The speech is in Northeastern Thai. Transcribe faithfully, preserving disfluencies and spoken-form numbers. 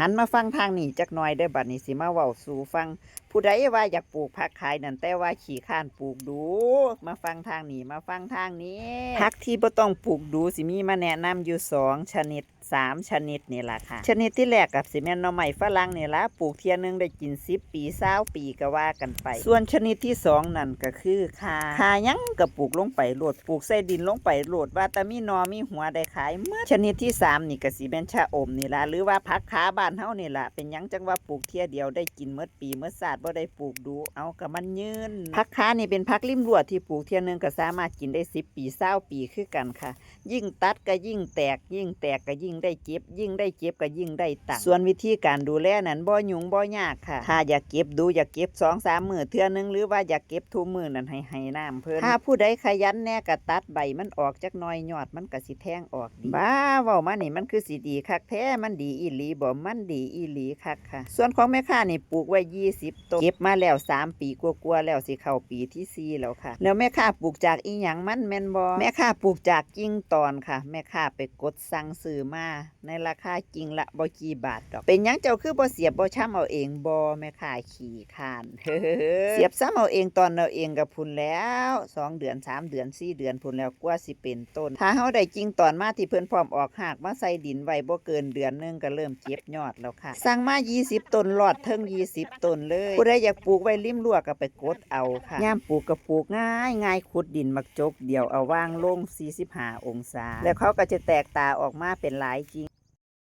หันมาฟังทางนี้จักหน่อยเด้อ บัดนี้สิมาเว้าสู่ฟัง ผู้ใดว่าอยากปลูกผักขายนั่น แต่ว่าขี้คร้านปลูกดู มาฟังทางนี้ มาฟังทางนี้ ผักที่บ่ต้องปลูกดูสิมีมาแนะนำอยู่สองชนิด สามชนิดนี่ล่ะค่ะ ชนิดที่แรกก็สิแม่นหน่อไม้ฝรั่งนี่ล่ะ ปลูกเทื่อหนึ่งได้กินสิบปี ซาวปีก็ว่ากันไป ส่วนชนิดที่สองนั่นก็คือข่า ข่าหยังก็ปลูกลงไปโลด ปลูกใส่ดินลงไปโลด ว่าแต่มีหน่อมีหัวได้ขายหมด ชนิดที่สามนี่ก็สิแม่นชะอมนี่ล่ะ หรือว่าผักขาบ้านเฮานี่ล่ะ เป็นหยังจั่งว่าปลูกเทื่อเดียวได้กินหมดปีหมดชาติ บ่ได้ปลูกดู เอาก็มันยืน ผักขานี่เป็นผักริมรั้วที่ปลูกเทื่อหนึ่งก็สามารถกินได้สิบปี ซาวปีคือกันค่ะ ยิ่งตัดก็ยิ่งแตก ยิ่งแตกก็ยิ่งได้เก็บ ยิ่งได้เก็บก็ยิ่งได้ตังค์ ส่วนวิธีการดูแลนั้นบ่ยุ่งบ่ยากค่ะ ถ้าอยากเก็บดู อยากเก็บสองสามมื้อเทื่อหนึ่ง หรือว่าอยากเก็บทุกมื้อนั้นให้ให้น้ำเพิ่น ถ้าผู้ใดขยันแหน่ก็ตัดใบมันออกจักหน่อย ยอดมันก็สิแทงออกดี บ้า เว้ามานี่มันคือสิดีคักแท้ มันดีอีหลีบ่ มันดีอีหลีคักค่ะ ส่วนของแม่ค้านี่ปลูกไว้ยี่สิบต้น เก็บมาแล้วสามปีกว่าๆแล้ว สิเข้าปีที่สี่แล้วค่ะ แล้วแม่ค้าปลูกจากอีหยังมันแม่นบ่ แม่ค้าปลูกจากกิ่งตอนค่ะ แม่ค้าไปกดสั่งซื้อมา ในราคากิ่งละบ่กี่บาทดอก เป็นหยังเจ้าคือบ่เสียบบ่ชำเอาเองบ่ แม่ค้าขี้คร้าน เสียบชำเอาเองตอนเอาเองก็พุ้นแล้ว สองเดือน สามเดือน สี่เดือนพุ้นแล้ว กว่าสิเป็นต้น ถ้าเฮาได้กิ่งตอนมาที่เพิ่นพร้อมออกฮากมาใส่ดินไว้บ่เกินเดือนหนึ่งก็เริ่มเก็บยอดแล้วค่ะ สั่งมายี่สิบต้น รอดเทิงยี่สิบต้นเลย ผู้ใดอยากปลูกไว้ริมรั้วก็ไปกดเอาค่ะ ยามปลูกก็ปลูกง่ายง่าย ขุดดินบักจกเดียว เอาวางลงสี่สิบห้าองศา แล้วเขาก็จะแตกตาออกมาเป็นหลายกิ่ง